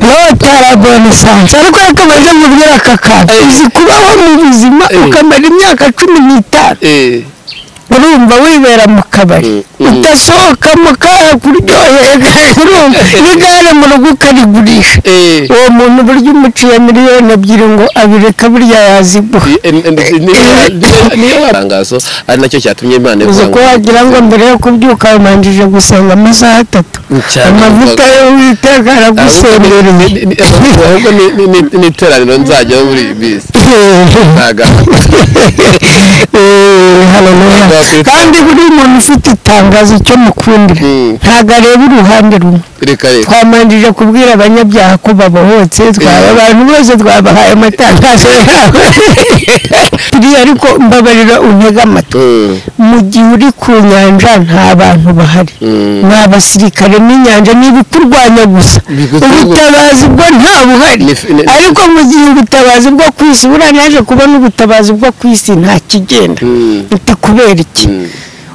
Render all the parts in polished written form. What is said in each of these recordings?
Lotara bonesanse. Ariko reka maze mubwire aka kantu. Uzi kubaho mu buzima ukamara imyaka 15, urumva, wibera mu kabari, udasohoka mu kaha kuryoheye, urumva, n'igare mu rugo ukarigurisha? Uwo muntu burya umuciye miliyoni 2 ngo abireka, burya yaziguha. Niyo tangazo ari nacyo cyatumye Imana Uzi ivuga ko wagira ngo mbere yo kubyuka wamanjije gusenga amasaha 3? Cyane. Amavuta y'Uwiteka aragusendereye. Ahubwo ni iteraniro nzajyaho muri iyi minsi. Haleluya! Kandi buri muntu ufite itangazo, icyo mukundira, ntabwo areba uruhande rumwe. Reka reka. Twamanjije kubwira abanyabyaha ko babohotse, twaba abantu bose twabahaye amatangazo yabo turiya. Ariko mbabarira untege amatwi. Mu gihe uri ku nyanja nta bantu bahari, ni abasirikare n'inyanja, ni ibikurwanya gusa. Ubutabazi bwo nta buhari. Ariko mu gihe ubutabazi bwo ku isi, buriya naje kubona ubutabazi bwo ku isi nta kigenda. Uti kubera iki?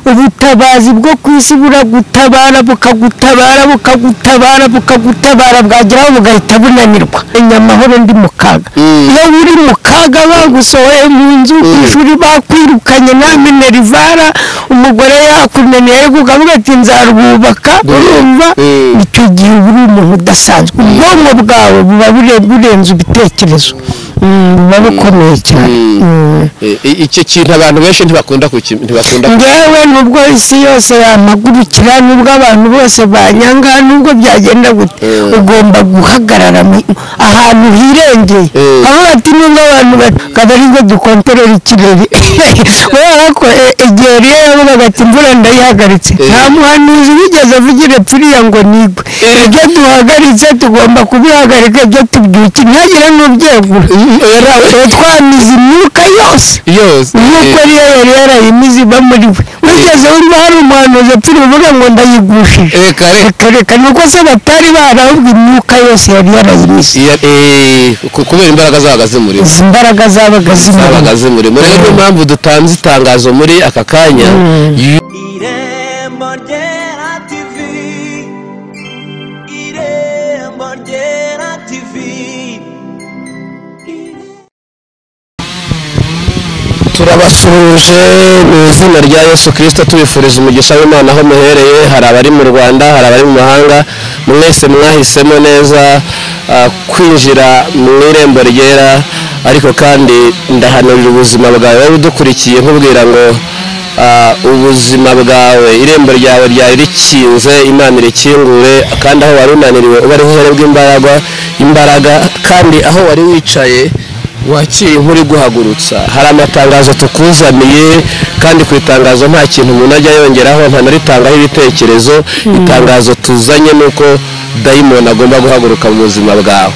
Ubutabazi bwo ku isi buragutabara, bukagutabara, bukagutabara, bukagutabara, bwageraho bugahita bunanirwa. Menya amahoro ndi mu kaga. Iyo uri mu kaga, bagusohoye mu nzu, ku ishuri bakwirukanye nta minerval, umugore yakunaniye, ariko ukavuga ati nzarwubaka, urumva, icyo gihe uba uri umuntu udasanzwe. Ubwonko bwawe buba burenze ibitekerezo, buba bukomeye cyane. Icyo kintu abantu benshi ntibakunda. Ngewe nubwo isi yose yampagurukira, nubwo abantu bose banyanga, nubwo byagenda gute, ugomba guhagarara ahantu hirengeye, aho ati nubwo abantu akaba aribwo dukontorora ikirere, kubera ko igihe rero yavugaga ati imvura ndayihagaritse, nta muhanuzi wigeze avugira pfiriya ngo nigwe. Ibyo duhagaritse tugomba kubihagarika, ibyo tubyukira ntihagire n'ubyegura. Twamize imyuka yose. Yose. Nk'uko ariyo yari yarayimize iba muri we. Wigeze wumva hari umuhanuzi apfira uvuga ngo ndayigushije? Reka reka. Reka reka. Ni uko se batari barahubwo imyuka yose yari yarayimize. Kubera imbaraga zabaga zimurimo. Izi mbaraga zabaga zimurimo. Zabaga zimurimo. Rero niyo mpamvu dutanze itangazo muri aka kanya. Irembo Ryera TV, Irembo Ryera TV. Turabasuhuje mu izina rya Yesu Kirisito, tubifuriza umugisha w'Imana aho muhereye. Hari abari mu Rwanda, hari abari mu mahanga, mwese mwahisemo neza kwinjira mu Irembo Ryera. Ariko kandi ndahanurira ubuzima bwawe wowe udukurikiye, nkubwira ngo ubuzima bwawe, irembo ryawe ryari rikinze, Imana irikingure. Kandi aho wari unaniriwe ube ariho uhererwa imbaraga, kandi aho wari wicaye wakira inkuru iguhagurutsa. Hari amatangazo tukuzaniye, kandi ku itangazo nta kintu umuntu ajya yongeraho, ntanaritangaho ibitekerezo. Itangazo tuzanye ni uko dayimoni agomba guhaguruka mu buzima bwawe,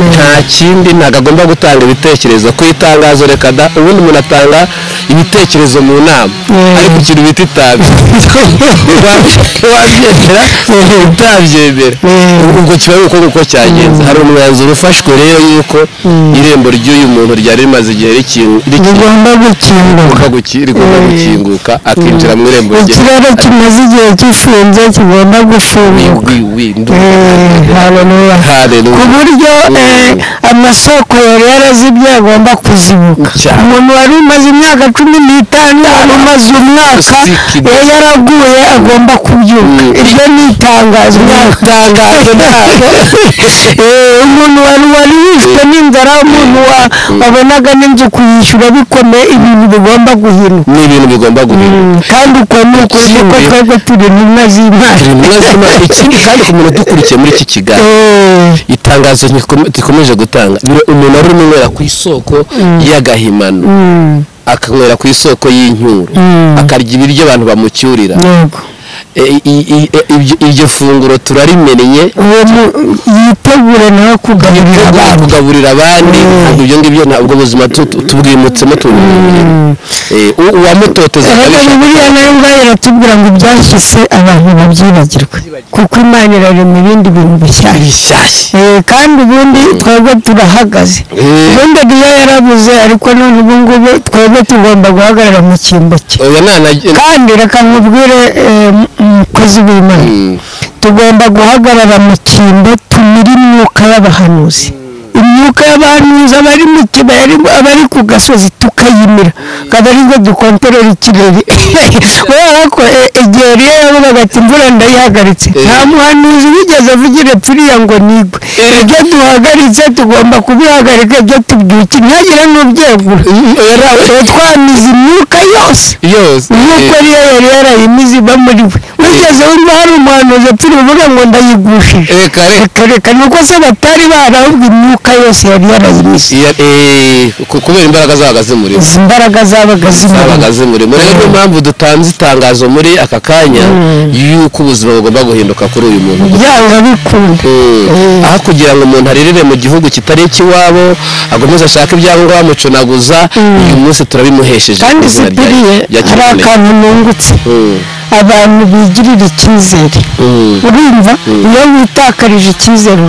nta kindi. Ntabwo agomba gutanga ibitekerezo ku itangazo, reka da. Ubundi umuntu atanga ibitekerezo mu nama, ariko ikintu bita itabi, wabyemera utabyemera, ubwo kiba ari uko nguko cyagenze. Hari umwanzuro ufashwe rero yuko irembo ry'uyu muntu ryari rimaze igihe rigomba gukinguka. Rigomba gukinguka, akinjira mu irembo rye. Ikirere kimaze igihe gifunze kigomba gufunguka. Wi Haleluya! Haleluya. Ku buryo amasoko yari yarazibye agomba kuzibuka. Cyane. Umuntu wari umaze imyaka 15, wari umaze umwaka Usikide. Yaraguye, agomba kubyuka. Iryo ni itangazo. Itangazo ntabwo. Umuntu wari wishwe n'inzara, umuntu wabonaga n'inzu kuyishyura bikomeye, ibintu bigomba guhinduka. Ni ibintu bigomba guhinduka. Kandi uko ni ukuri, niko twebwe turi intumwa z'Imana. Turi intumwa z'Imana. Ikindi kandi, ku muntu udukurikiye muri iki kiganiro, itangazo dukomeje gutanga, umuntu wari urimo unywera ku isoko y'agahimano, akanywera ku isoko y'incyuro, akarya ibiryo abantu bamucyurira, iryo funguro turarimennye. Uwo yitegure nawe kugaburira yitegura abandi. Kugaburira abandi. Ntabwo ibyo ngibyo, ntabwo ubuzima tubwimutsemo tubimenya uwamutoteza Erega akabishaka. Bibiliya nayo ubwayo iratubwira ngo ibyashyise abantu babyibagirwe, kuko Imana irarema ibindi bintu bishyashya. Bishyashya. Kandi ubundi twebwe turahagaze. Ubundi Eliya yarabuze, ariko none ubu ngubu twebwe tugomba guhagarara mu cyimbo cye. Oya, nana. Kandi reka nkubwire, umukozi w'Imana, tugomba guhagarara mu cyimbo, tumire imyuka. imyuka y'abahanuzi, imyuka y'abahanuzi abari mu kibaya, abari ku gasozi tukayimira, akaba ari bwo dukontorora ikirere. Kubera ko igihe rero yavugaga ati imvura ndayihagaritse, nta muhanuzi wigeze avugira pfiriya ngo nigwe. Ibyo duhagaritse tugomba kubihagarika, ibyo tubyuki ntihagire n'ubyegura. Twamize imyuka yose nk'uko ariyo yari yarayimize iba muri we. Wigeze wumva hari umuhanuzi apfira uvuga ngo ndayigushije? Reka reka, nuko se batari barahubwo imyuka yose yari yarayimize kubera imbaraga zabaga zimurimo. Izi mbaraga zabaga zimurimo. Rero niyo mpamvu dutanze itangazo muri aka kanya yuko ubuzima bugomba guhinduka kuri uyu muntu byanga bikunda. Aho kugira ngo umuntu aririre mu gihugu kitari ikiwabo, agomeze ashake ibyangombwa bamucunaguza, uyu munsi turabimuhesheje. Kandi sipiriye hari akantu nungutse, abantu bigirira icyizere. Urumva iyo witakarije icyizere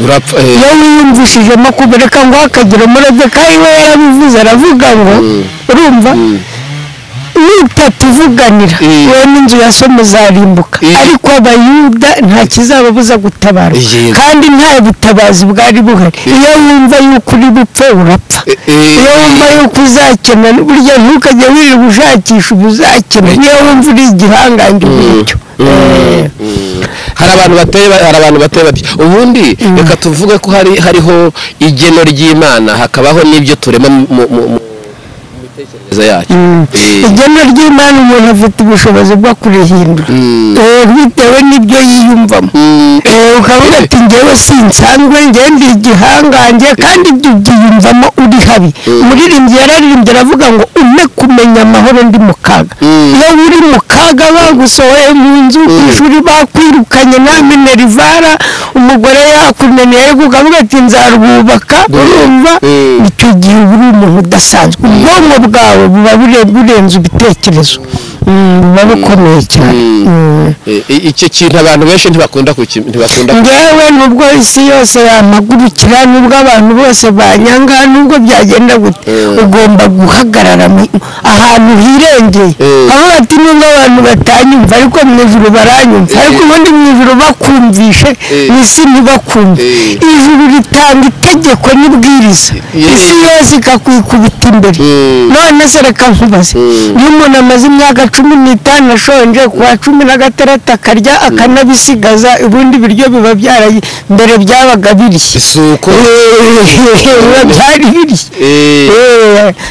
urapfa. Iyo wiyumvishijemo kubereka ngo hakagira Moridekayi we yarabivuze, aravuga ngo urumva nitatuvuganira wowe n'inzu ya so muzarimbuka, ariko abayuda nta kizababuza gutabarwa, kandi nta butabazi bwari buhari. Iyo wumva yuko uri bupfe urapfa, iyo wumva yuko uzakena, burya ntukajye wirirwa ushakisha ubuzakena, niyo wumva uri igihangange nk'icyo. Hari abantu bateye bati ubundi reka tuvuge ko hariho igeno ry'Imana, hakabaho n'ibyo turema mu mitekerereze yacu. Igeno ry'Imana umuntu afite ubushobozi bwo kurihindura bitewe n'ibyo yiyumvamo. Ukavuga ati njyewe sinsanzwe, njyewe ndi igihangange, kandi ibyo ubyiyumvamo uri habi. Umuririmbyi yararirimbye aravuga ngo umpe kumenya amahoro ndi mu kaga. Iyo uri mu kaga bagusohoye mu nzu, ku ishuri bakwirukanye nta minerivara, umugore yakunaniye, ariko ukavuga ati nzarwubaka, urumva icyo gihe uba uri umuntu udasanzwe. Ubwonko bwawe buba burenze ibitekerezo, buba bukomeye cyane. Icyo kintu abantu benshi ntibakunda. Ngewe nubwo isi yose yampagurukira, nubwo abantu bose banyanga, nubwo byagenda gute, ugomba guhagarara ahantu hirengeye. Aho ati nubwo abantu batanyumva ariko mu ijuru baranyumva, ariko ubundi mu ijuru bakumvishe, mu isi ntibakumve. Ijuru ritanga itegeko n'ibwiriza, isi yose ikakwikubita imbere. None se reka nkubaze, iyo umuntu amaze imyaka 15 ashonje, ku wa 16 akarya akanabisigaza, ubundi ibiryo biba byaraye mbere byabaga biriye, isuku biba byari biriye.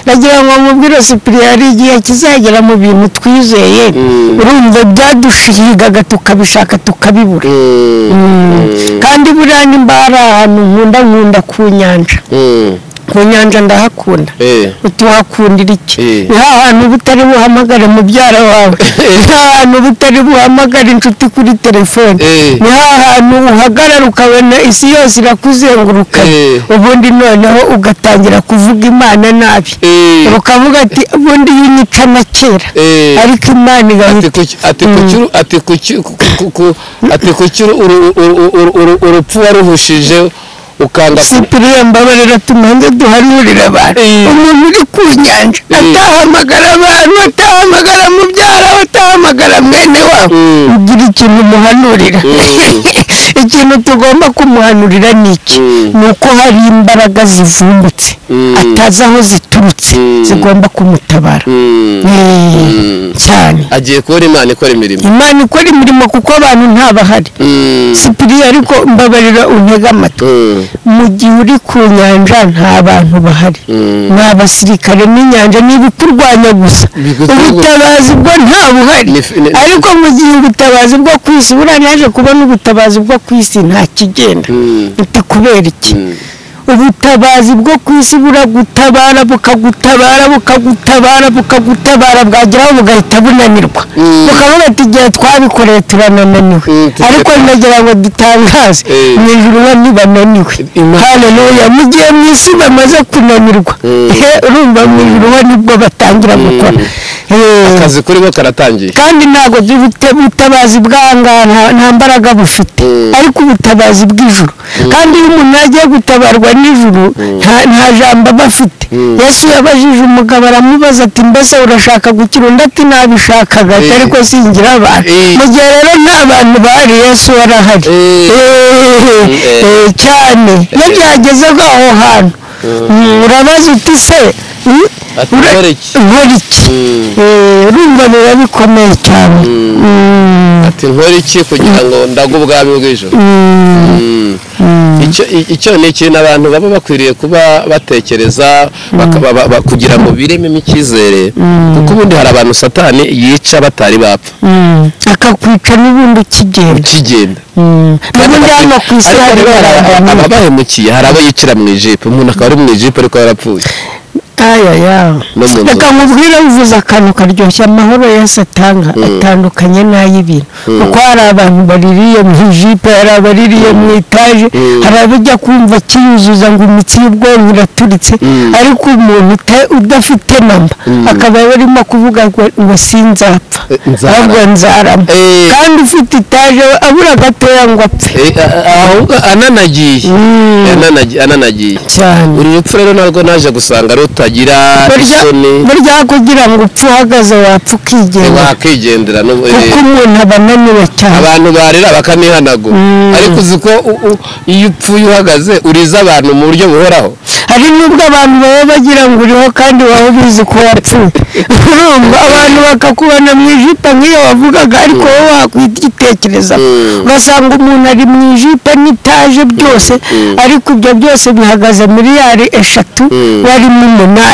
Nagira ngo mubwire Sipiriya, hari igihe kizagera mu bintu twizeye, urumva byadushigaga tukabishaka tukabibura. Kandi buriya nimba hari ahantu nkunda ku nyanja, ku nyanja ndahakunda. Utuhakundira iki? Ni ahantu butari buhamagare mubyara wawe, ni ahantu butari buhamagare inshuti kuri telefone, ni ahantu uhagarara ukabona isi yose irakuzenguruka, ubundi noneho ugatangira kuvuga Imana nabi, ukavuga ati ubundi yinyica na kera, ariko Imana igahita ati kuki urupfu waruhushije ukanga. Sipiriya mbabarira, tumanze duhanurira abantu. Umuntu uri ku nyanja atahamagara abantu, atahamagara mubyara, atahamagara mwene wabo, ugira ikintu umuhanurira. Ikintu tugomba kumuhanurira ni iki? Ni uko hari imbaraga zivumbutse atazi aho ziturutse, zigomba kumutabara cyane. Agiye kubona Imana ikora imirimo. Imana ikora imirimo kuko abantu ntabahari. Sipiriya ariko mbabarira untege amatwi, mu gihe uri ku nyanja nta bantu bahari, ni abasirikare n'inyanja n'ibikurwanya gusa, ubutabazi bwo nta buhari. Ariko mu gihe ubutabazi bwo ku isi, buriya naje kubona ubutabazi bwo ku isi nta kigenda. Uti kubera iki? Ubutabazi bwo ku isi buragutabara, bukagutabara, bukagutabara, bukagutabara, bwageraho bugahita bunanirwa, bukavuga ati igihe twabikoreye turanananiwe. Ariko nagira ngo dutangaze, mu ijuru bo ntibananiwe. Haleluya! Mu gihe mu isi bamaze kunanirwa, urumva mu ijuru bo nibwo batangira gukora akazi kuri bo karatangiye. Kandi ntabwo ubutabazi bw'ahangaha nta mbaraga bufite, ariko ubutabazi bw'ijuru. Kandi iyo umuntu agiye gutabarwa n'ijuru nta jambo aba afite. Yesu yabajije umugabo aramubaza ati mbese urashaka gukira? Undi ati nabishakaga ariko singira abantu. Mu gihe rero nta bantu bahari, Yesu arahari cyane. Iyo byageze aho hantu urabaza uti se nkora iki? Urumva biba bikomeye cyane. Ati nkora iki kugira ngo ndage ubwami bw'ijuru? Icyo ni ikintu abantu baba bakwiriye kuba batekereza kugira ngo birememo icyizere, kuko ubundi hari abantu Satani yica batari bapfa, akakwica n'ubundi ukigenda. N'ubundi hano ku isi hari ababahemukiye, hari abo yicira mu ijipo, umuntu akaba ari mu ijipo ariko yarapfuye. Reka nkubwire, uvuze akantu karyoshye. Amahoro Yesu atanga atandukanye n'ay'ibintu, kuko hari abantu baririye mu ijipo, hari abaririye mu itaje, hari abajya kumva kiyuzuza ngo imitsi y'ubwonko iraturitse, ariko umuntu udafite namba akaba arimo kuvuga ngo sinzapfa ahubwo nzarama, kandi ufite itaje abura gatoya ngo apfe, ananagiye cyane. Uru rupfu rero narwo naje gusanga rutagira isoni. Burya kugira ngo upfe uhagaze wapfa ukigendera, kuko umuntu aba ananiwe cyane. Abantu barira bakanihanagura, ariko uzi ko iyo upfuye uhagaze uriza abantu mu buryo buhoraho. Hari n'ubwo abantu baba bagira ngo uriho kandi waba ubizi ko wapfuye. Urumva abantu bakakubona mu ijipo nk'iyo wavugaga, ariko wowe wakwitekereza ugasanga umuntu ari mu ijipo n'itaje byose, ariko ibyo byose bihagaze 3 miliyari warimo 8.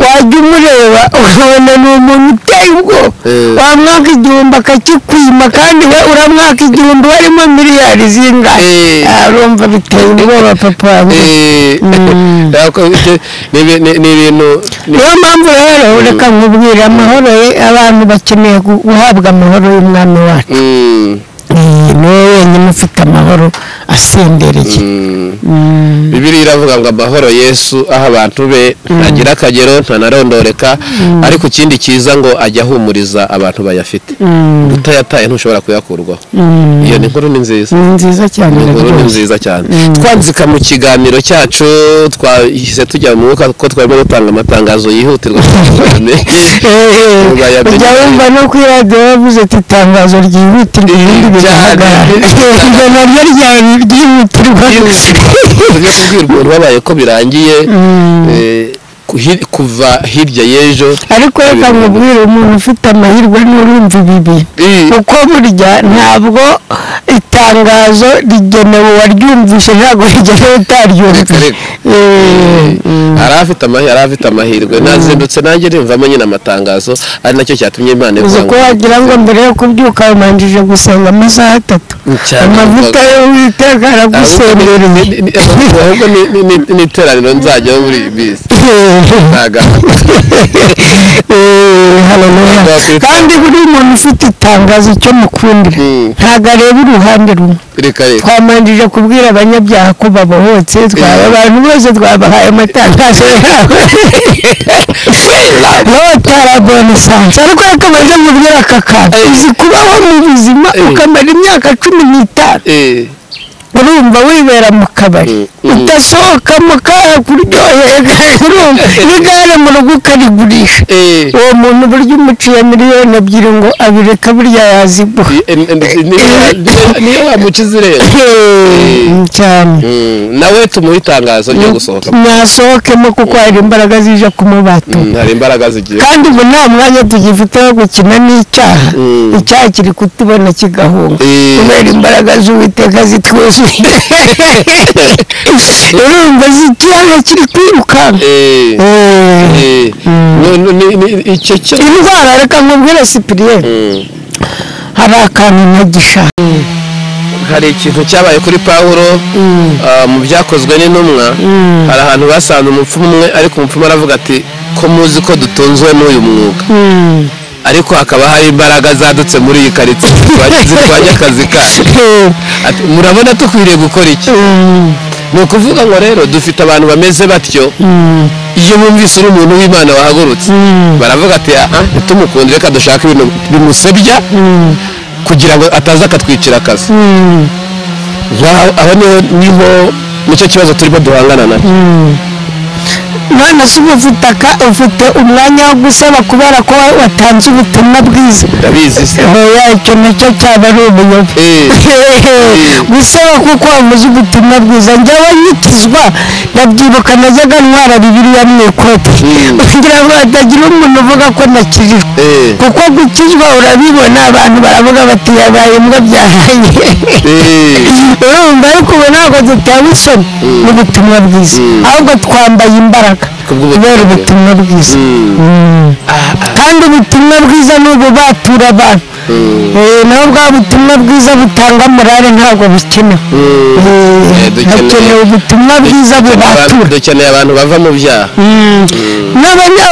Wajya umureba ukabona ni umuntu uteye ubwoba, wamwaka 1000 akakikwima, kandi we uramwaka 1000 warimo miliyari zingahe? Urumva biteye ubwoba papa wanjye. Ni ibintu. Niyo mpamvu rero reka nkubwire, amahoro abantu bakeneye guhabwa amahoro y'umwami wacu. Niwe wenyine ufite amahoro asendereye. Bibiliya iravuga ngo amahoro Yesu aho abantu be ntagira akagero, ntanarondoreka, ariko ikindi cyiza ngo ajya ahumuriza abantu bayafite. Utayataye ntushobora kuyakurwaho. Iyo ni inkuru ni nziza. Ni nziza cyane. Inkuru ni nziza cyane. Twanzika mu kiganiro cyacu, twahise tujya mu mwuka kuko twarimo gutanga amatangazo yihutirwa cyane. Ujya wumva no kuri radiyo bavuze ati itangazo ryihutirwa, ibindi bigahagarara. Iryo naryo ryari ryihutirwa. Tujya kubwira umuntu wabaye ko birangiye kuva hirya y'ejo. Ariko reka nkubwire, umuntu ufite amahirwe n'urumva ibi, kuko burya ntabwo itangazo rigenewe uwaryumvishe, ntabwo rigenewe utaryumvishe. Hari afite amahirwe. Nazindutse nanjye nimvamo nyine amatangazo, ari nacyo cyatumye Imana ivuga ko wagira ngo mbere yo kubyuka umanjije gusenga amasaha 3, amavuta y'Uwiteka aragusendereye. Ahubwo n'iteraniro nzajyaho muri iyi bisi. Kandi buri muntu ufite itangazo icyo mukundira ntabwo areba uruhande rumwe. Twamanjije kubwira abanyabyaha ko babohotse, abantu bose twabahaye amatangazo yabo. Ariko reka maze mubwire aka kantu, uzi kubaho mu buzima ukamara imyaka 15 urumva wibera mu kabari, udasohoka mu kaya kuryoheye, urumva n'igare mu rugo ukarigurisha. Uwo muntu burya umuciye 2 miliyoni ngo abireka, burya yaziguha. Niyo wamuca izireba cyane. Nawe tumuhe itangazo ryo gusohoka, nasohokemo kuko hari imbaraga zije kumubatura. Hari imbaraga zigiye, kandi ubu nta mwanya tugifite wo gukina n'icyaha. Icyaha kiri kutubona kigahunga kubera imbaraga z'Uwiteka zitwuzuye. Urumva ikiyaga kiri kwirukanka. Indwara, reka nkubwire Sipiriyeni, hari akantu ntagishaka. Hari ikintu cyabaye kuri Pawulo mu byakozwe n'intumwa. Hari ahantu basanze umupfumu umwe, ariko umupfumu aravuga ati ko muzi ko dutunzwe n'uyu mwuga, ariko hakaba hari imbaraga zadutse muri iyi karitsiye zirwanya akazi kacu, murabona dukwiriye gukora iki? Ni ukuvuga ngo rero dufite abantu bameze batyo, iyo bumvise uri umuntu w'Imana wahagurutse baravuga ati aha ntitumukunde, reka dushake ibintu bimusebya kugira ngo ataza akatwicira akazi. Aho niho Nicyo kibazo turimo duhangana nacyo. None se uba ufite umwanya wo gusaba kubera ko watanze ubutumwa bwiza? Ndabizi se. Oya, icyo nacyo cyaba ari ubuyobe. Gusaba kuko wavuze ubutumwa bwiza. Njyewe nkikizwa ndabyibuka najyaga ntwara Bibiliya mu ikote kugira ngo hatagira umuntu uvuga ko nakijijwe, kuko gukizwa urabibona abantu baravuga bati yabaye imbwa byarangiye. Urumva, ariko ubu ntabwo dutewe isoni n'ubutumwa bwiza, ahubwo twambaye imbaraga kubera ubutumwa bwiza. Kandi ubutumwa bwiza ni ububatura abantu, naho bwa butumwa bwiza butanga morale ntabwo bukenewe. Hakenewe ubutumwa bwiza bubatura. Dukeneye abantu bava mu byaha,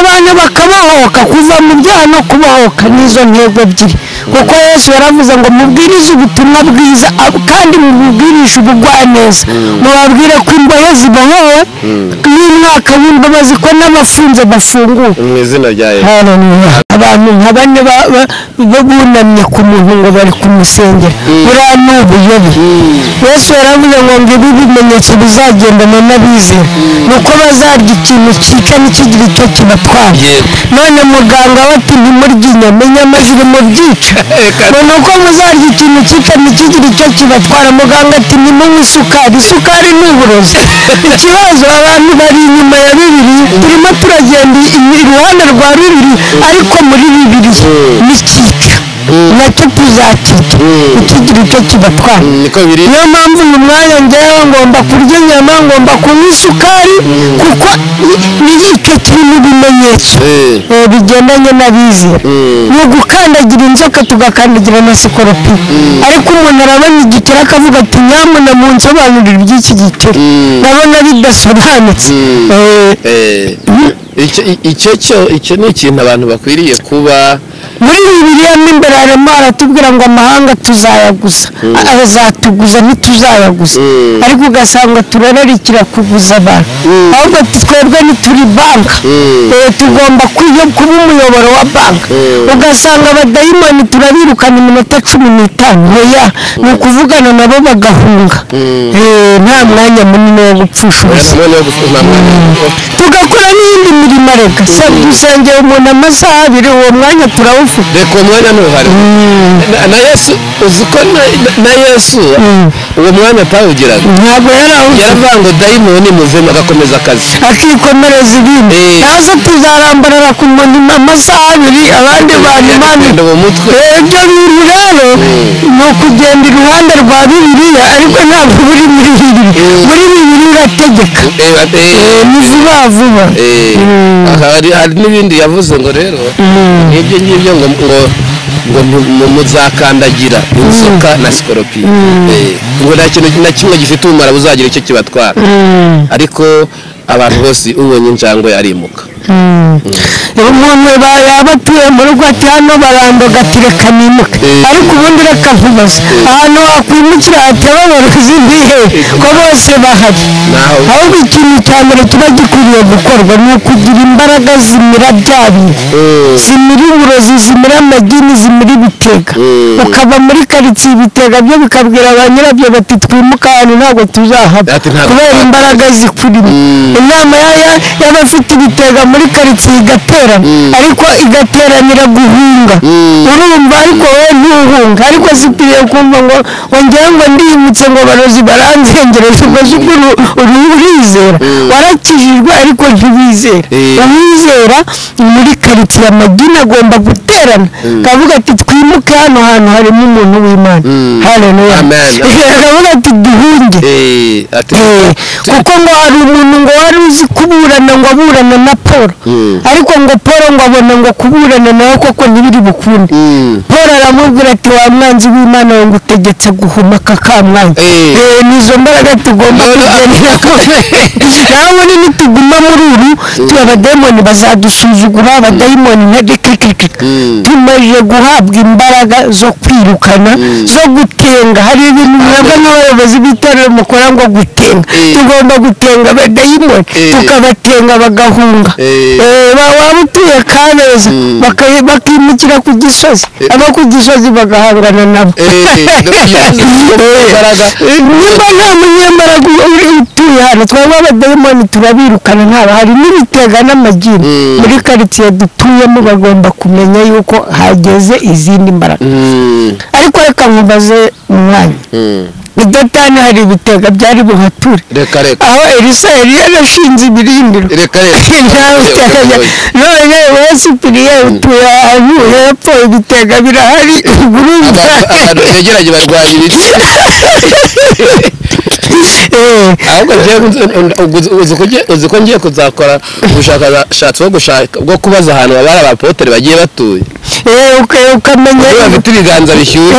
abantu bakabohoka. Kuva mu byaha no kubohoka nizo ntego ebyiri, kuko Yesu yaravuze ngo mubwirize ubutumwa bwiza kandi mububwirishe ubugwaneza, mubabwire ko imbohe zibohowe n'umwaka w'imbabazi, ko n'abafunze bafunguwe mu izina rya Yesu. Abantu nka bane bunamye ku muntu ngo bari kumusengera, buriya ni ubuyobe. Yesu yaravuze ngo ngibi ibimenyetso bizagendana n'abizera, ni uko bazarya ikintu cyica ntikigira icyo kibatwara. None muganga we ati ntimurye inyama, inyama ziri mu byica. Ngo ni uko muzarya ikintu cyica ntikigira icyo kibatwara. Muganga ati ntimunywe isukari, isukari ni uburozi. Ikibazo abantu bari inyuma ya Bibiliya, turimo turagenda iruhande rwa Bibiliya, ariko muri Bibiliya n'ikica nacyo tuzakica ikigira icyo kibatwara. Niyo mpamvu uyu mwanya ngewe ngomba kurya inyama, ngomba kunywa isukari, kuko nicyo kiri mu bimenyetso bigendanye n'abizera. Ni ugukandagira inzoka tugakandagira na sikoropiyo, ariko umuntu arabona igikeri akavuga ati nyamuna munsobanurire iby'iki gikeri, ndabona bidasobanutse. Icyo ni ikintu abantu bakwiriye kuba. Muri Bibiliya mo imbere harimo haratubwira ngo amahanga tuzayaguza, azatuguza ntituzayaguza, ariko ugasanga turararikira kuguza abantu, ahubwo twebwe ntituri banka, tugomba kuba umuyoboro wa banka. Ugasanga abadayimoni turabirukana iminota 15, oya, ni ukuvugana nabo bagahunga, nta mwanya munini wo gupfusha ubusa. Tugakora n'iyindi mirimo, reka dusengera umuntu amasaha 2, uwo mwanya turawufite. Reka uwo mwanya ntuhari. Na Yesu, uzi ko na Yesu uwo mwanya atawugiraga, ntabwo yarawugira. Yaravuga ngo dayimoni muvemo, agakomeza akazi, akikomereza ibindi. Nazo tuzarambarara ku muntu amasaha 2, abandi bantu Imana mu mutwe. Ibyo bintu rero ni ukugenda iruhande rwa Bibiliya, ariko ntabwo buri muri Bibiliya. Muri Bibiliya irategeka, ni vuba vuba. Hari n'ibindi yavuze ngo rero nk'ibyo ngibyo ngo ngo muzakandagira inzoka na sikoropiyo, ngo nta kintu na kimwe gifite umumaro buzagira icyo kibatwara. Ariko abantu bose ubonye injangwe arimuka. Umuntu yaba atuye mu rugo ati hano barandoga ati reka nimuke, ariko ubundi reka nkubaze ahantu wakwimukira hataba abarozi ni hehe ko bose bahari? Ahubwo ikintu cya mbere kiba gikwiriye gukorwa ni ukugira imbaraga zimira bya bintu, zimira uburozi, zimira amagini, zimira ibitega. Ukava muri karitsiye ibitega byo bikabwira ba nyirabyo bati twimuka ahantu ntabwo tuzahaba kubera imbaraga zikurimo. Inama y'abafite ibitega muri karitsiye igaterana, ariko igateranira guhunga. Urumva, ariko wowe ntuhunga, ariko zikwiriye kumva ngo ngewe ngo ndimutse ngo barozi baranzengereza, ubwo si urizera warakijijwe ariko ntiwizera. Uwizera muri karitsiye amagini agomba guterana akavuga ati twimuke hano hantu harimo umuntu w'Imana. Haleluya. Akavuga ati duhunge, kuko ngo hari umuntu ngo wari uzi kuburana ngo aburana na Paul, ariko ngo Paul ngo abona ngo kuburana nawe koko ntibiri bukunde. Paul aramubwira ati wa mwanzi w'Imana ngo utegetse guhuma aka kamwanya. Nizo mbaraga tugomba kugendera. Nawe nituguma muri uru abadayimoni bazadusuzugura, abadayimoni nka dekekeke. Tumaze guhabwa imbaraga zo kwirukana, zo gutenga. Hari ibintu mwebwe nk'abayobozi b'itorero mukora ngo gutenga. Tugomba gutenga abadayimoni, tukabatenga bagahunga. Waba utuye Kabeza bakimukira ku Gisozi, abo ku Gisozi bagahangana nabo. Nimba nta munyembaraga utuye hano twaba abadayimoni turabirukana, ntaba hari n'ibitega n'amagini muri karitsiye dutuyemo, bagomba kumenya yuko hageze izindi mbaraga. Ariko reka nkubaze umwanya, i Dotani hari ibitega byari buhature, aho Elisa yari yarashinze ibirindiro. None wowe Sipiriye utuye ahantu hepfo, ibitega birahari, abantu begeranye barwanya ibiti. Ahubwo uzi ko ngiye kuzakora ubushakashatsi bwo kubaza ahantu abari abapotere bagiye batuye, ukamenya bafite ibiganza bishyushye.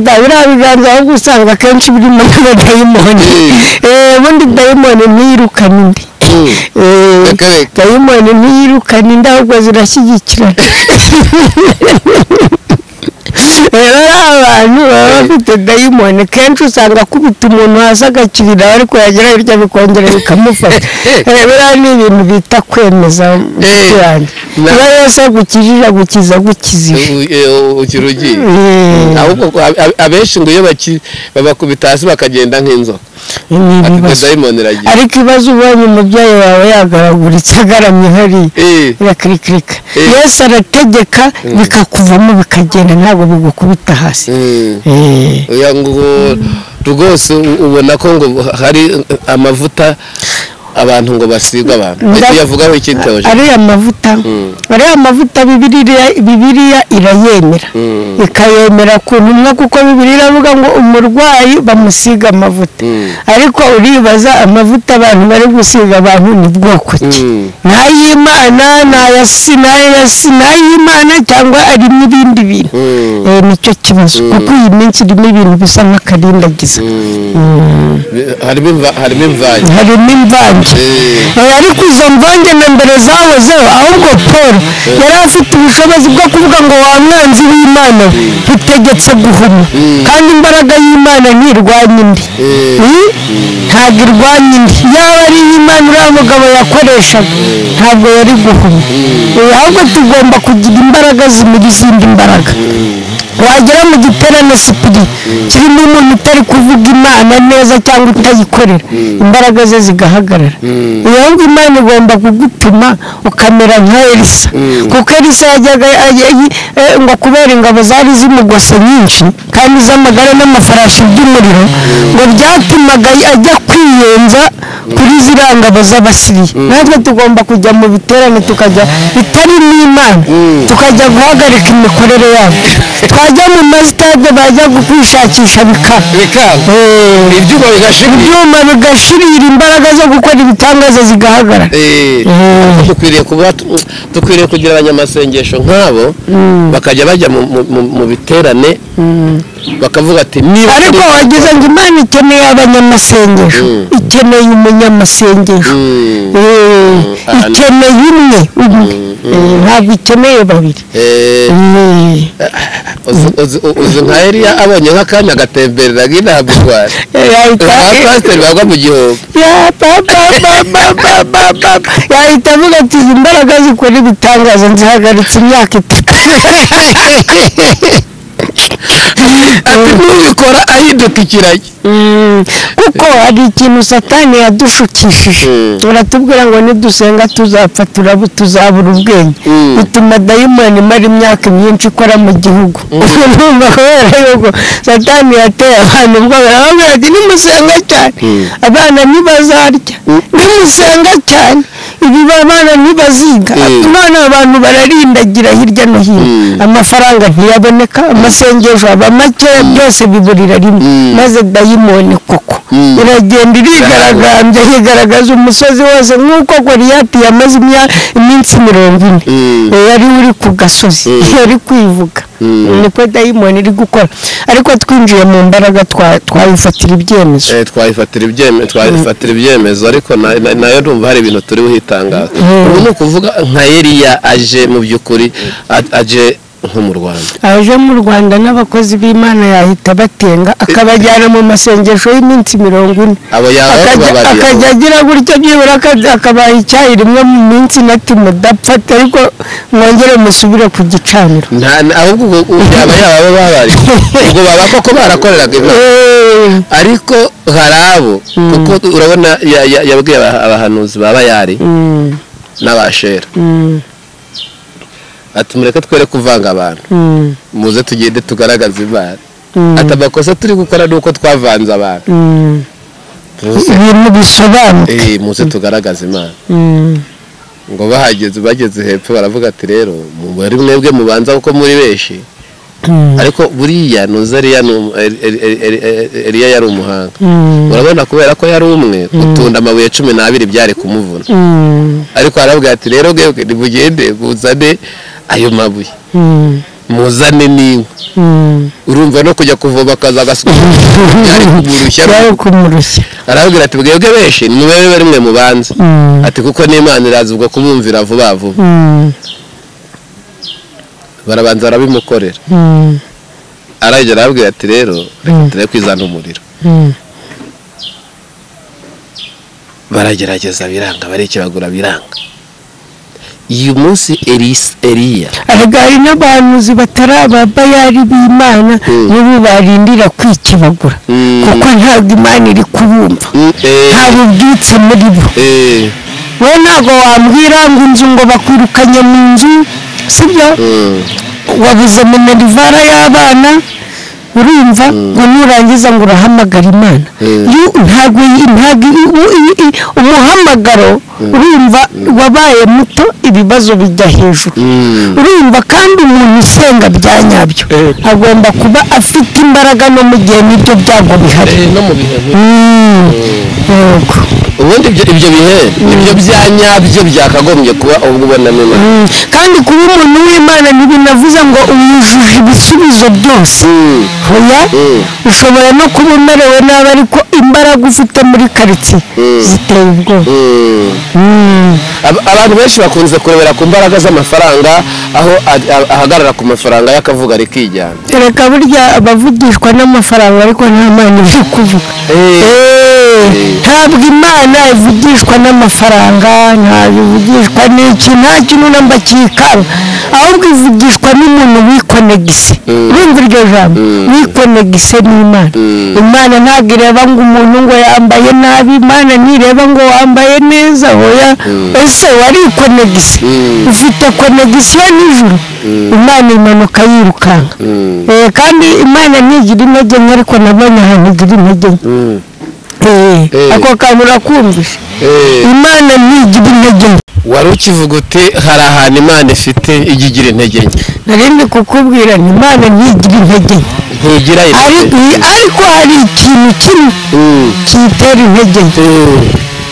Biriya biganza ahubwo usanga akenshi birimo n'abadayimoni. Ubundi dayimoni ntiyirukana indi, dayimoni ntiyirukana indi, ahubwo zirashyigikirana. Rero abantu baba bafite dayimoni kenshi usanga akubita umuntu hasi agakirira, ariko yagera hirya bikongera bikamufata. Biriya ni ibintu bita kwemeza yanjye. Iyo Yesu agukijije agukiza agukizije. Ukira ugiye. Ahubwo abenshi ngo iyo babakubita hasi bakagenda nk'inzoka. Ariko ibibazo ubonye umubyeyi wawe yagaraguritse agaramye hariya, birakirikirika. Yesu arategeka bikakuvamo bikagenda, ntabwo bigukubita hasi. Rwose ubona ko ngo hari amavuta abantu ngo basigwe abantu. Yavugaho iki Theogene? Ariya mavuta Bibiliya irayemera, ikayemera ku ntumwa, kuko Bibiliya iravuga ngo umurwayi bamusiga amavuta. Ariko uribaza amavuta abantu bari gusiga abantu ni bwoko ki? N'ay'Imana, n'ay'Imana cyangwa ari n'ibindi bintu. Nicyo kibazo, kuko iyi minsi irimo ibintu bisa nk'akarindagiza. Harimo imvange. Harimo imvange. Ariko izo mvange na mbere zahozeho, ahubwo Paul yari afite ubushobozi bwo kuvuga ngo wa mwanzi w'Imana ntutegetse guhuma, kandi imbaraga y'Imana ntirwanya indi, ntabwo irwanya indi. Yaba ari iy'Imana uriya mugabo yakoreshaga ntabwo yari guhuma. Ahubwo tugomba kugira imbaraga zimira izindi mbaraga. Wagera mu giterane Sipiri kirimo umuntu utari kuvuga Imana neza cyangwa utayikorera, imbaraga ze zigahagarara. Ahubwo Imana igomba kugutuma ukamera nka Elisa, kuko Elisa yajyaga ngo kubera ingabo zari zimugose nyinshi kandi z'amagare n'amafarashi by'umuriro, ngo byatumaga ajya kwiyenza kuri ziriya ngabo z'Abasiriya. Natwe tugomba kujya mu biterane, tukajya bitari n'Imana, tukajya guhagarika imikorere yabo. Twajya mu masitade bajya kwishakisha bikanga, ibyuma bigashirira, imbaraga zo gukora ibitangaza zigahagarara. Dukwiriye kugira abanyamasengesho nk'abo, bakajya bajya mu biterane bakavuga ati niba. Ariko wagize ngo Imana ikeneye abanyamasengesho, ikeneye umunyamasengesho, ikeneye umwe, ntabwo ikeneye babiri. Uzi nka Eliya abonye nk'akanya agatemberera nk'inaha mu Rwanda, abapasiteri bagwa mu gihombo, yahita avuga ati izi mbaraga zikora ibitangaza nzihagaritse imyaka 3. Ati nubikora ahinduka ikiragi. Kuko hari ikintu Satani yadushukishije, uratubwira ngo nidusenga tuzapfa, tuzabura ubwenge, bituma dayimoni imara imyaka myinshi ikora mu gihugu. Urumva kubera yuko Satani yateye abantu ubwoba, arababwira ati nimusenga cyane abana ntibazarya, nimusenga cyane ibi abana ntibaziga. None abantu bararindagira hirya no hino, amafaranga ntiyaboneka, amasengesho aba make, byose biburira rimwe. Maze dayimoni koko iragenda irigaragambya, yigaragaza umusozi wose, nk'uko Goliyati yamaze iminsi 40 yari uri ku gasozi yari kwivuga. Niko dayimoni iri gukora. Ariko twinjiye mu mbaraga twayifatira ibyemezo. Twayifatira ibyemezo, ariko nayo ndumva hari ibintu turi buhitangaza. Ubu ni ukuvuga nka Eliya aje mu by'ukuri aje nko mu Rwanda, aje mu Rwanda n'abakozi b'Imana yahita batenga akabajyana mu masengesho y'iminsi 40, akajya agira gutya byibura akabaha icyayi rimwe mu minsi nati mudapfa, ariko mwongere musubire ku gicaniro. Ahubwo yaba yaba babari ubwo baba koko barakoreraga Imana, ariko hari abo kuko urabona yabwiye abahanuzi baba yari n'abashera ati mureke twere kuvanga abantu, muze tugende tugaragaza Imana. Ati amakosa turi gukora nuko twavanze abantu, ibintu bisobanuke, muze tugaragaza Imana. Ngo bahageze bageze hepfo baravuga ati rero muri mwebwe mubanza kuko muri benshi, ariko buriya nuza Eliya yari umuhanga, urabona kubera ko yari umwe gutunda amabuye 12 byari kumuvuna, ariko arabwira ati rero mwebwe nimugende muzane ayo mabuye, muzane n'inkwi. Urumva no kujya kuvoma akaza agasuka byari kumurushya. Arabwira ati mwebwe benshi nimube rimwe mubanze, ati kuko n'Imana iraza ubwo kumwumvira vuba vuba. Barabanza arabimukorera, aragera arabwira ati rero reka turebe kwizana umuriro. Baragerageza biranga, barikibagura biranga. Uyu munsi Eliya arega hari n'abahanuzi batari ababayari b'Imana n'ubu barindira kwikibagura, kuko ntabwo Imana iri kubumva, nta bubyutse muri bo. We ntabwo wambwira ngo inzu ngo bakwirukanye mu nzu, sibyo? Wabuze minerivara y'abana, urumva ngo nurangiza ngo urahamagara Imana. Ntabwo umuhamagaro urumva wabaye muto, ibibazo bijya hejuru. Urumva kandi umuntu usenga bya nyabyo agomba kuba afite imbaraga no mu gihe n'ibyo byago bihari. Ubundi ibyo bihe nibyo bya nyabyo byakagombye kuba ubwo ubona Imana. Kandi kuba umuntu w'Imana ntibinavuze ngo wujuje ibisubizo byose. Hoya, ushobora no kuba umerewe nabi ariko imbaraga ufite muri karitsiye ziteye ubwoba. Abantu benshi bakunze kurebera ku mbaraga z'amafaranga, aho ahagarara ku mafaranga y'akavuga rikijyana. Reka burya abavugishwa n'amafaranga ariko nta Mana iri kuvuga. Ntabwo Imana ivugishwa n'amafaranga, ntabwo ivugishwa n'iki, nta kintu namba kikanga, ahubwo ivugishwa n'umuntu wikonegise. Urumva iryo jambo wikonegise n'Imana. Imana ntabwo ireba ngo umuntu ngo yambaye nabi, Imana ntireba ngo wambaye neza. Hoya, ese warikonegise, ufite konegisiyo n'ijuru, Imana imanuka yirukanka. Kandi Imana ntigira intege nke, ariko nabonye ahantu igira intege nke. Ako kantu urakumvisha, Imana ntigira intege nke. Wari ukivuga uti hari ahantu Imana ifite ijya igira intege nke. Nari ndi kukubwira nti Imana ntigira intege nke, ariko hari ikintu kimwe kiyitera intege nke.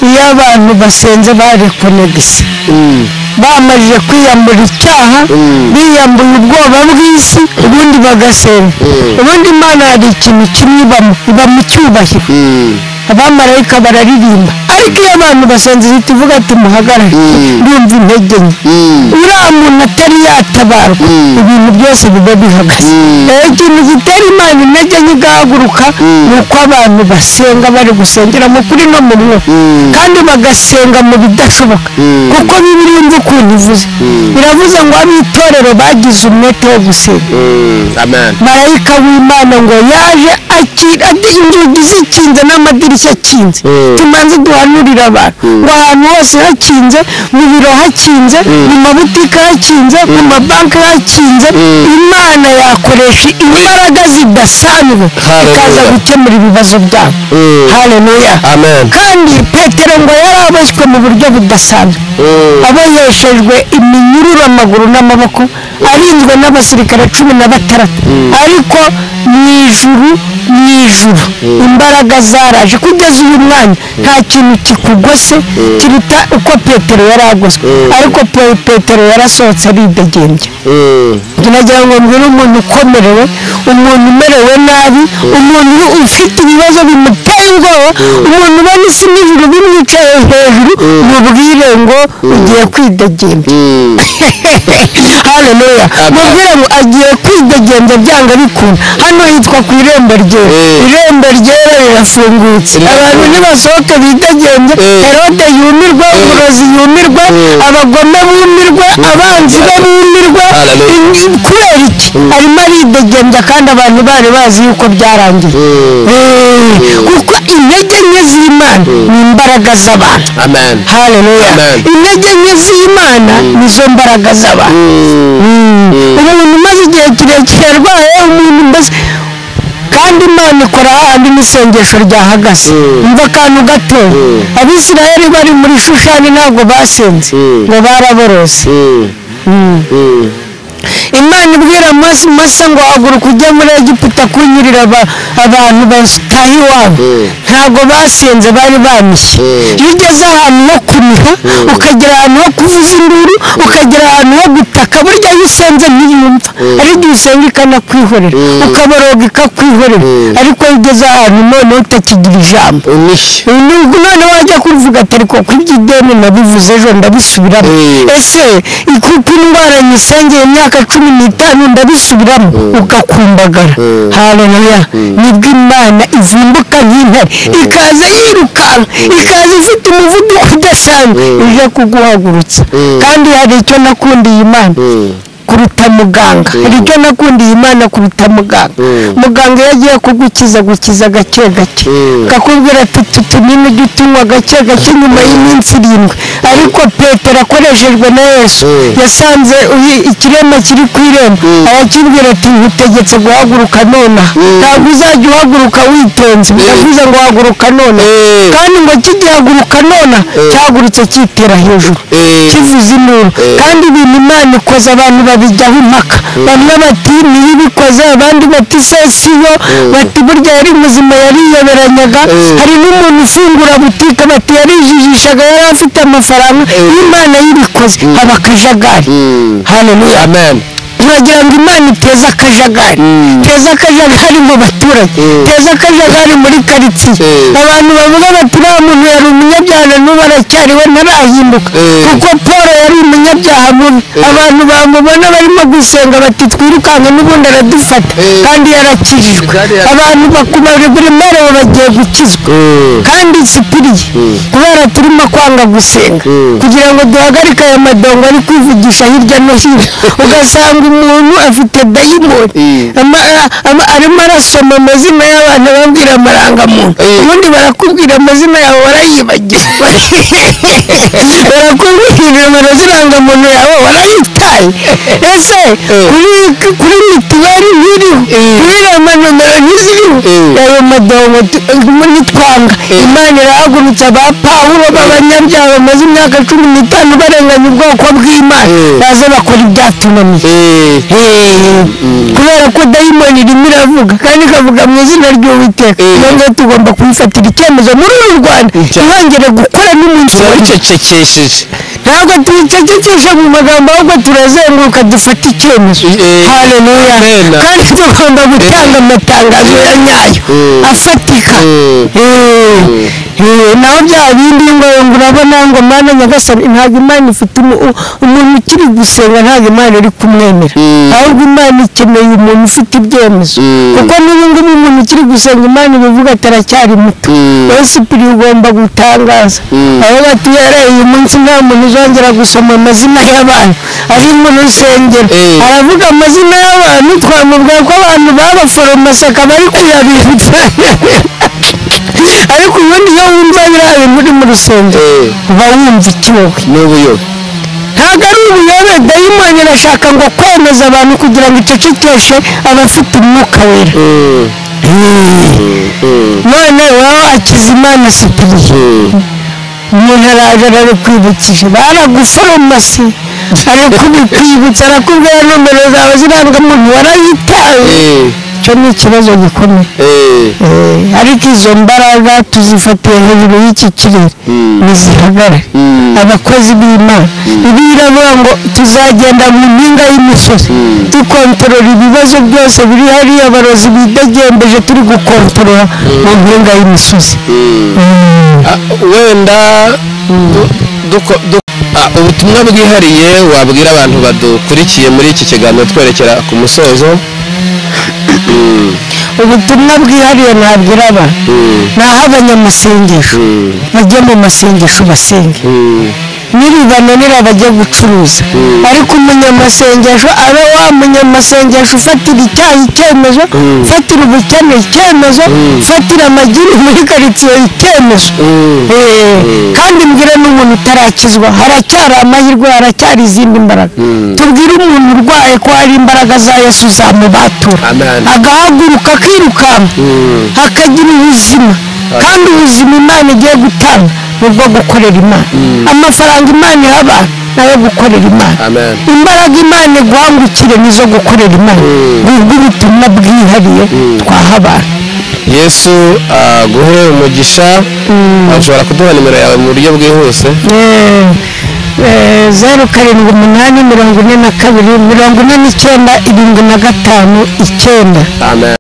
Iyo abantu basenze barekonegise, bamajije kwiyambura icyaha, biyambuye ubwoba bw'isi, ubundi bagasenga. Ubundi Imana hari ikintu kimwe iba mu cyubahiro, abamarayika bararirimba, ariko iyo abantu basenze ihita ivuga ati muhagarare, ndumva intege nke. Uriya muntu atari yatabarwa, ibintu byose biba bihagaze. Ikintu gitera Imana intege nke igahaguruka ni uko abantu basenga bari gusengera mu kuri no mu mwuka, kandi bagasenga mu bidashoboka. Kuko Bibiliya imva ukuntu ivuze, biravuze ngo ab'itorero bagize umwete wo gusenga. Marayika w'Imana ngo yaje inzugi zikinze n'amadirishya akinze, tumanze duhanurira abantu ngo ahantu hose hakinze, mu biro hakinze, mu mabutike hakinze, mu mabanki hakinze, Imana yakoresha imbaraga zidasanzwe ikaza gukemura ibibazo byabo. Haleluya. Kandi Petero ngo yaraboshywe mu buryo budasanzwe, aboheshejwe iminyururu amaguru n'amaboko, arinzwe n'abasirikare 16, ariko mu ijuru imbaraga zaraje. Kugeza uyu mwanya nta kintu kikugose kiruta uko Petero yaragoswe, ariko Petero yarasohotse aridegembya. Nagira ngo mbwire umuntu ukomerewe, umuntu umerewe nabi, umuntu ufite ibibazo bimuteye ubwoba, umuntu ubona isi n'ijuru bimwicaye hejuru, mubwire ngo ugiye kwidegembya. Haleluya. Haleluya. Mubwire ngo agiye kwidegembya byanga bikunda. Hano hitwa ku irembo ryera. Irembo ryera rirafungutse, abantu nibasohoke bidegembye. Herode yumirwe, umurozi yumirwe, abagome bumirwe, abanzi be bumirwe. Kubera iki? Arimo aridegembya kandi abantu bari bazi yuko byarangiye. Kuko intege nke z'Imana ni imbaraga z'abantu. Amen. Haleluya. Intege nke z'Imana nizo mbaraga z'abantu. Umuntu umaze igihe kirekire arwaye, umuntu mbese, kandi Imana ikora hahandi n'isengesho ryahagaze. Umva akantu gato, Abisirayeli bari muri Shushani ntabwo basenze ngo baraborose. Imana ibwira Mose ngo haguruka ujye muri Egiputa kunyurira abantu bataha iwabo. Ntabwo basenze, bari banishye. Iyo ugeze ahantu ho kuniha, ukagera ahantu ho kuvuza induru, ukagera ahantu ho gutaka, burya iyo usenze ntiyumva. Ariko igihe usenga ikanakwihorera, ukaboroga ikakwihorera. Ariko iyo ugeze ahantu noneho utakigira ijambo, none wajya kuvuga ati ariko ko iby'ideni nabivuze ejo ndabisubiramo, ese kuko indwara nyisengeye imyaka 15 ndabisubiramo, ugakumbagara. Haleluya. Nibwo Imana ivumbuka nk'intare, ikaza yirukanka, ikaza ifite umuvuduko udasanzwe, ije kuguhagurutsa. Kandi hari icyo nakundiye Imana kuruta muganga. Hari icyo nakundiye Imana kuruta muganga. Muganga iyo agiye kugukiza, gukiza gake gake, akakubwira ati utunini ujye utunywa gake gake nyuma y'iminsi 7. Ariko Petero akoreshejwe na Yesu yasanze ikirema kiri ku irembo, arakibwira ati nkutegetse guhaguruka nonaha. Ntabwo uzajya uhaguruka witonze, ndavuze ngo haguruka nonaha. Kandi ngo kigihaguruka nonaha, cyahagurutse kitera hejuru, kivuza induru. Kandi ibintu Imana ikoze abantu babijyaho impaka. Bamwe bati niyo ibikoze, abandi bati se siyo, bati burya yari muzima yariyoberanyaga. Hari n'umuntu ufungura butike bati yarijijishaga, yari afite amafaranga. Imana yibikoze haba akajagari. Haleluya. Amen. Turagira ngo Imana iteze akajagari, iteze akajagari mu baturage, iteze akajagari muri karitsiye. Abantu bavuga bati uriya muntu yari umunyabyaha n'ubu aracyariwe ntarahinduka, kuko Paul yari umunyabyaha mubi. Abantu bamubona barimo gusenga bati twirukanke n'ubundi aradufata, kandi yarakijijwe. Abantu bakumara bagiye gukizwa, kandi sipiriye kubera turimo kwanga gusenga kugira ngo duhagarike aya madongo ari kwivugisha hirya no hino. Ugasanga umuntu afite dayimoni, arimo arasoma amazina y'abantu ababwira amarangamuntu. Ubundi barakubwira amazina yawe warayibagiwe, barakubwira nomero z'irangamuntu yawe warayitaye. Ese kuri mituweli ntiriho, kuri nomero ntiziriho. Ayo madongo nitwanga, Imana irahagurutsa ba Pawulo b'abanyabyaha bamaze imyaka 15 barenganya ubwoko bw'Imana, baze bakora ibyatunaniye. Kubera ko dayimoni irimo iravuga kandi ikavuga mu izina ry'Uwiteka. Iyo ngiyo tugomba kuyifatira icyemezo muri uru Rwanda, ntihongere gukora n'umunsi. Turabicecekesheje. Ntabwo tubicecekesha mu magambo, ahubwo turazenguruka dufata icyemezo. Haleluya. Kandi tugomba gutanga amatangazo ya nyayo afatika. Naho bya bindi ngo urabona ngo Mana Nyagasani, ntabwo Imana ifite umuntu ukiri gusenga, ntabwo Imana iri kumwemera. Ahubwo Imana ikeneye umuntu ufite ibyemezo. Kuko n'ubu ngubu umuntu ukiri gusenga Imana ibivuga ati aracyari muto. Wowe sipiri ugomba gutangaza. Aho batuye uyu munsi nta muntu uzongera gusoma amazina y'abantu ari mu rusengero. Aravuga amazina y'abantu, twamubwira ko abantu b'abaforomasi akaba ari kuyabibutsa. Ariko ubundi iyo wumva biriya bintu uri mu rusengero uba wumva ikiwowe. N'ubuyobe. Ntabwo ari ubuyobe, dayimoni irashaka ngo kwemeza abantu kugira ngo icecekeshe abafite umwuka wera. None wowe wakiza Imana sipiriye, umuntu araje arabikwibukije, baraguforomasi arakubikwibutsa, arakubwira nomero zawe z'irangamuntu warayitaye. Icyo ni ikibazo gikomeye. Ariko izo mbaraga tuzifatiye hejuru y'iki kirere ntizihagarare. Abakozi b'Imana, Bibiliya iravuga ngo tuzagenda mu mpinga y'imisozi dukontorora ibibazo byose biri hariya, abarozi bidegembeje turi gukontorora mu mpinga y'imisozi. Wenda Ubutumwa bwihariye wabwira abantu badukurikiye muri iki kiganiro twerekera ku musozo? Ubutumwa bwihariye nabwira abantu, naho abanyamasengesho bajye mu masengesho basenge, niribananira bajye gucuruza, ariko umunyamasengesho abe wa munyamasengesho ufatira icyaha icyemezo, ufatira ubukene icyemezo, ufatira amagini muri karitsiye icyemezo. Kandi mbwira n'umuntu utarakizwa, haracyari amahirwe, haracyari izindi mbaraga. Tubwire umuntu urwaye ko hari imbaraga za Yesu zamubatura, agahaguruka akirukanka, akagira ubuzima. Kandi ubuzima Imana igiye gutanga nubwo gukorera Imana, amafaranga Imana iha abantu nayo gukorera Imana, imbaraga Imana iguhangukire nizo gukorera Imana. Ngubwo ubutumwa bwihariye twaha abantu. Yesu aguhe umugisha. Ushobora kuduha nimero yawe mu buryo bwihuse? 0 7 8 42 49 75 9. Amen.